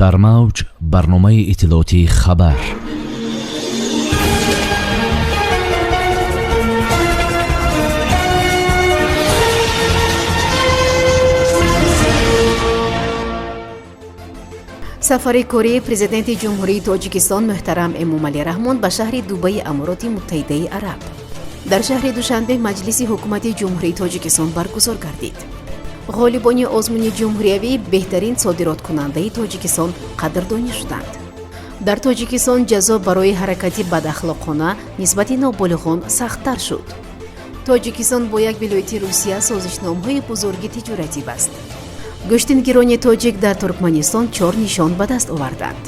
Дар мавҷ барномаи иттилоотии «Хабар». Сафари кории Президенти Ҷумҳурии Тоҷикистон муҳтарам Эмомалӣ Раҳмон ба шаҳри Дубаи Амороти Муттаҳидаи Араб. Дар шаҳри Душанбе Маҷлиси Ҳукумати Ҷумҳурии Тоҷикистон баргузор гардид. Ғолибони озмуни ҷумҳуриявӣ «Беҳтарин содироткунандаи Тоҷикистон» қадрдонӣ шуданд. Дар Тоҷикистон ҷазо барои ҳаракати бадахлоқона нисбати ноболиғон сахттар шуд. Тоҷикистон бо як вилояти Русия созишномаҳои бузурги тиҷоратӣ баст. Гӯштингирони тоҷик дар Туркманистон чор нишон ба даст оварданд.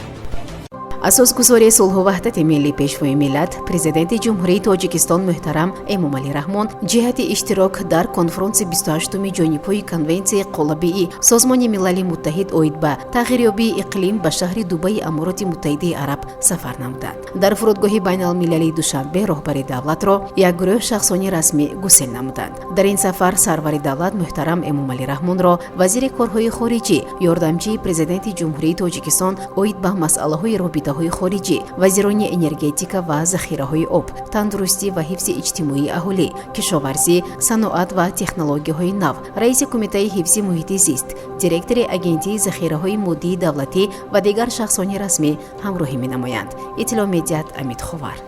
Асосгузори сулҳу ваҳдати миллӣ, Пешвои миллат, Президенти Ҷумҳурии Тоҷикистон муҳтарам Эмомалӣ Раҳмон ҷиҳати иштирок дар конфронси 28-уми ҷонибҳои Конвенсияи қолабии Созмони Милали Муттаҳид оид ба тағйирёбии иқлим ба шаҳри Дубаи Амороти Муттаҳидаи Араб сафар намуданд. Дар фурудгоҳи байналмилалии Душанбе роҳбари давлатро як гурӯҳ шахсони расмӣ гусел намуданд. Дар ин сафар сарвари давлат муҳтарам Эмомалӣ Раҳмонро вазири корҳои хориҷӣ, ёрдамчии Президенти Ҷумҳурии Тоҷикистон оид ба масъалаҳои робитаҳои хориҷӣ, вазирони энергетика ва захираҳои об, тандурустӣ ва ҳифзи иҷтимоии аҳолӣ, кишоварзӣ, саноат ва технологияҳои нав, раиси Кумитаи ҳифзи муҳити зист, директори Агентии захираҳои моддии давлатӣ ва дигар шахсони расмӣ ҳамроҳӣ менамоянд, иттилоъ медиҳад Амид Ховар.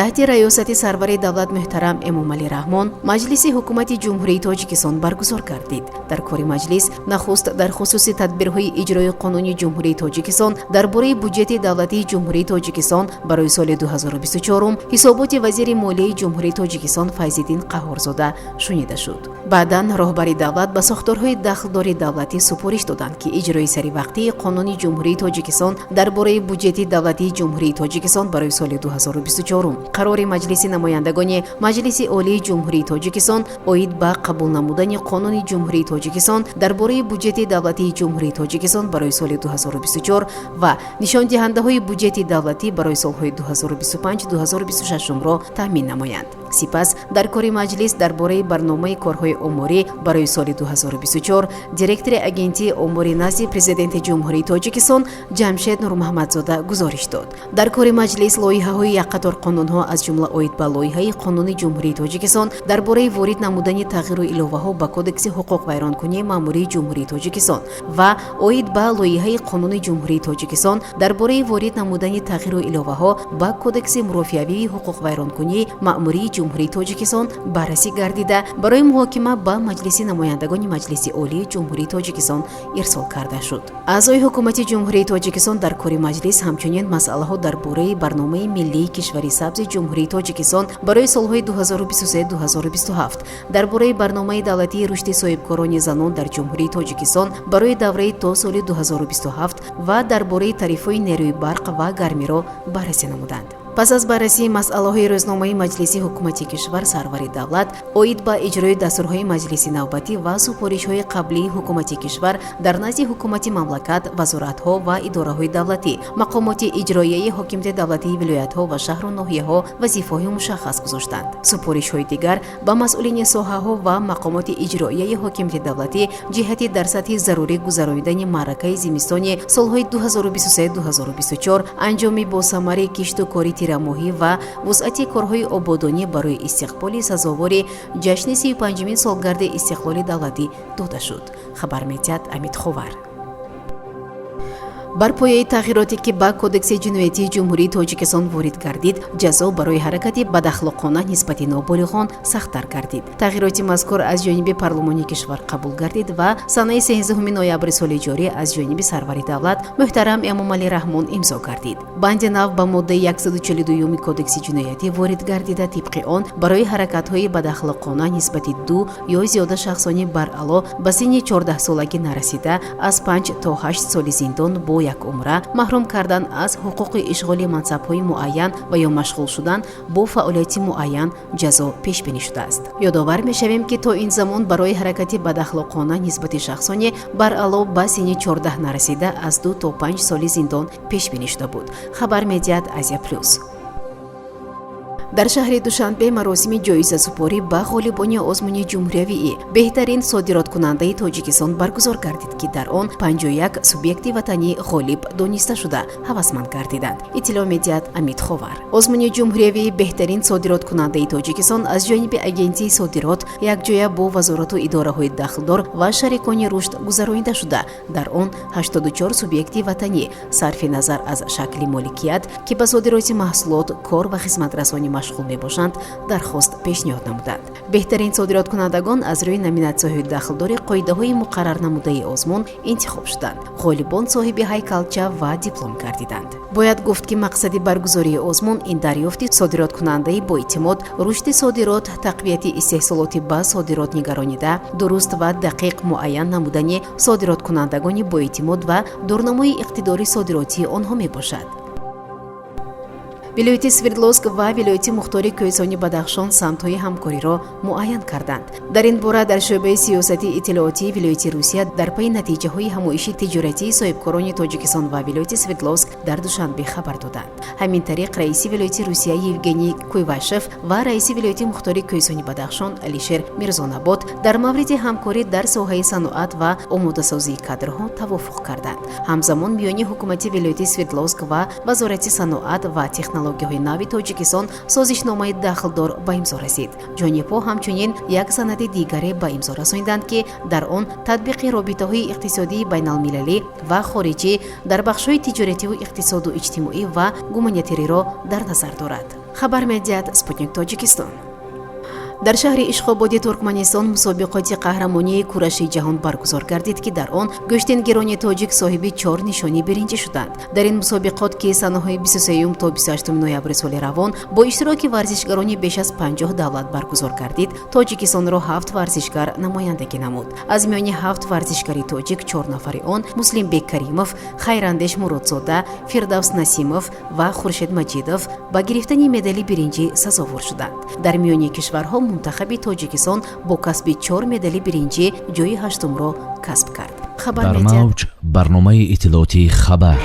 Таҳти раёсати сарвари давлат муҳтарам Эмомалӣ Раҳмон Маҷлиси Ҳукумати Ҷумҳурии Тоҷикистон баргузор гардид. Дар кори маҷлис нахуст дар хусуси тадбирҳои иҷрои Қонуни Ҷумҳурии Тоҷикистон дар бораи буҷети давлатии Ҷумҳурии Тоҷикистон барои соли 2024 ҳисоботи вазири молияи Ҷумҳурии Тоҷикистон Файзиддин Қаҳҳорзода шунида шуд. Баъдан роҳбари давлат ба сохторҳои дахлдори давлатӣ супориш доданд, ки иҷрои саривақтии Қонуни Ҷумҳурии Тоҷикистон дар бораи буҷети давлатии Ҷумҳурии Тоҷикистон барои соли 2024, қарори Маҷлиси намояндагони Маҷлиси Олии Ҷумҳурии Тоҷикистон оид ба қабул намудани Қонуни Ҷумҳурии Тоҷикистон дар бораи буҷети давлатии Ҷумҳурии Тоҷикистон барои соли 2024 ва нишондиҳандаҳои буҷети давлатӣ барои солҳои 2025-2026-ро таъмин намоянд. Сипас дар кори маҷлис дар бораи барномаи корҳои оморӣ барои соли 2024 директори Агентии омори назди Президенти Ҷумҳурии Тоҷикистон Ҷамшед Нурмуҳаммадзода гузориш дод. Дар кори маҷлис лоиҳаҳои якқатор қонунҳо, аз ҷумла оид ба лоиҳаи Қонуни Ҷумҳурии Тоҷикистон дар бораи ворид намудани тағйиру иловаҳо ба Кодекси ҳуқуқвайронкунии маъмурии Ҷумҳурии Тоҷикистон ва оид ба лоиҳаи Қонуни Ҷумҳурии Тоҷикистон дар бораи ворид намудани тағйиру иловаҳо ба Кодекси мурофиавии ҳуқуқвайронкунии маъмурии Ҷумҳурии Тоҷикистон баррасӣ гардида, барои муҳокима ба Маҷлиси намояндагони Маҷлиси Олии Ҷумҳурии Тоҷикистон ирсол карда шуд. Аъзои Ҳукумати Ҷумҳурии Тоҷикистон дар кори маҷлис ҳамчунин масъалаҳо дар бораи барномаи миллии кишвари сабзи Ҷумҳурии Тоҷикистон барои солҳои 2023-2027, дар бораи барномаи давлатии рушди соҳибкорони занон дар Ҷумҳурии Тоҷикистон барои давраи то соли 2027 ва дар бораи тарифҳои нерӯи барқ ва гармиро баррасӣ намуданд. Пас аз баррасии масъалаҳои рӯзномаи Маҷлиси Ҳукумати кишвар, сарвари давлат оид ба иҷрои дастурҳои маҷлиси навбатӣ ва супоришҳои қаблии ҳукумати кишвар дар назди ҳукумати мамлакат, вазоратҳо ва идораҳои давлатӣ, мақомоти иҷроияи ҳокимияти давлатии вилоятҳо ва шаҳру ноҳияҳо вазифаҳои мушаххас гузоштанд. Супоришҳои дигар ба масъулини соҳаҳо ва мақомоти иҷроияи ҳокимияти давлатӣ ҷиҳати дар сатҳи зарурӣ гузаронидани маъракаи зимистони солҳои 2023-2024, анҷоми босамари кишту кори тирамоҳӣ ва вусъати корҳои ободонӣ барои истиқболи сазовори ҷашни 35-умин солгарди истиқлоли давлатӣ дода шуд, хабар медиҳад Амид Ховар. Бар пояи тағйироте, ки ба Кодекси ҷиноятии Ҷумҳурии Тоҷикистон ворид гардид, ҷазо барои ҳаракати бадахлоқона нисбати ноболиғон сахттар гардид. Тағйироти мазкур аз ҷониби парлумони кишвар қабул гардид ва санаи 13 ноябри соли ҷорӣ аз ҷониби сарвари давлат муҳтарам Эмомалӣ Раҳмон имзо гардид. Банди нав ба моддаи 142 Кодекси ҷиноятӣ ворид гардида, тибқи он барои ҳаракатҳои бадахлоқона нисбати ду ё зиёда шахсони баръало ба синни 14-солагӣ нарасида аз 5 то 8 соли зиндон бо як умра маҳрум кардан аз ҳуқуқи ишғоли мансабҳои муайян ва ё машғул шудан бо фаъолияти муайян ҷазо пешбинӣ шудааст. Ёдовар мешавем, ки то ин замон барои ҳаракати бадахлоқона нисбати шахсоне баръало ба синни 14 нарасида аз 2 то 5 соли зиндон пешбинӣ шуда буд, хабар медиҳад Азия Плюс. Дар шаҳри Душанбе маросими ҷоизасупорӣ ба ғолибони озмуни ҷумҳуриявии «Беҳтарин содироткунандаи Тоҷикистон» баргузор гардид, ки дар он 51 субъекти ватанӣ ғолиб дониста шуда, ҳавасманд гардиданд, иттилоъ медиҳад Амид Ховар. Озмуни ҷумҳуриявии «Беҳтарин содироткунандаи Тоҷикистон» аз ҷониби Агентии содирот якҷоя бо вазорату идораҳои дахлдор ва шарикони рушд гузаронида шуда, дар он 84 субъекти ватанӣ, сарфи назар аз шакли моликият, ки ба содироти маҳсулот, кор ва хизматрасонӣ машғул мебошанд, дархост пешниҳод намуданд. Беҳтарин содироткунандагон аз рӯи номинатсияҳои дахлдори қоидаҳои муқаррарнамудаи озмун интихоб шуданд. Ғолибон соҳиби ҳайкалча ва диплом гардиданд. Бояд гуфт, ки мақсади баргузории озмун ин дарёфти содироткунандаи боэътимод, рушди содирот, тақвияти истеҳсолоти ба содирот нигаронида, дуруст ва дақиқ муайян намудани содироткунандагони боэътимод ва дурнамои иқтидори содиротии онҳо мебошад. Вилояти Свердловск ва вилояти мухтори Кӯҳистони Бадахшон самтҳои ҳамкориро муайян карданд. Дар ин бора дар шӯъбаи сиёсати иттилоотии вилояти Русия дар пайи натиҷаҳои ҳамоиши тиҷоратии соҳибкорони Тоҷикистон ва вилояти Свердловск дар Душанбе хабар доданд. Ҳамин тариқ, раиси вилояти Русия Евгений Куйвашев ва раиси вилояти мухтори Кӯҳистони Бадахшон Алишер Мирзонабот дар мавриди ҳамкорӣ дар соҳаи саноат ва омодасозии кадрҳо тавофуқ карданд. Ҳамзамон миёни ҳукумати вилояти Свердловск ва Вазорати саноат ва технологияҳои нави Тоҷикистон созишномаи дахлдор ба имзо расид. Ҷонибҳо ҳамчунин як санади дигаре ба имзо расониданд, ки дар он татбиқи робитаҳои иқтисодии байналмилалӣ ва хориҷӣ дар бахшҳои тиҷоративу иқтисоду, иҷтимоӣ ва гуманитариро дар назар дорад, хабар медиҳад Спутник Тоҷикистон. Дар шаҳри Ишқободи Туркманистон мусобиқоти қаҳрамонии кураши ҷаҳон баргузор гардид, ки дар он гӯштингирони тоҷик соҳиби чор нишони биринҷӣ шуданд. Дар ин мусобиқот, ки санаҳои 23 то 28 ноябри соли равон бо иштироки варзишгарони беш аз 50 давлат баргузор гардид, Тоҷикистонро ҳафт варзишгар намояндагӣ намуд. Аз миёни ҳафт варзишгари тоҷик чор нафари он, Муслимбек Каримов, Хайрандеш Муродзода, Фирдавс Насимов ва Хуршед Маҷидов, ба гирифтани медали биринҷӣ сазовор шуданд. Дар миёни кишварҳо мунтахаби Тоҷикистон бо касби чор медали биринҷӣ ҷои ҳаштумро касб кард, хабар Дар медиҳад. мавҷ барномаи иттилоотии «Хабар».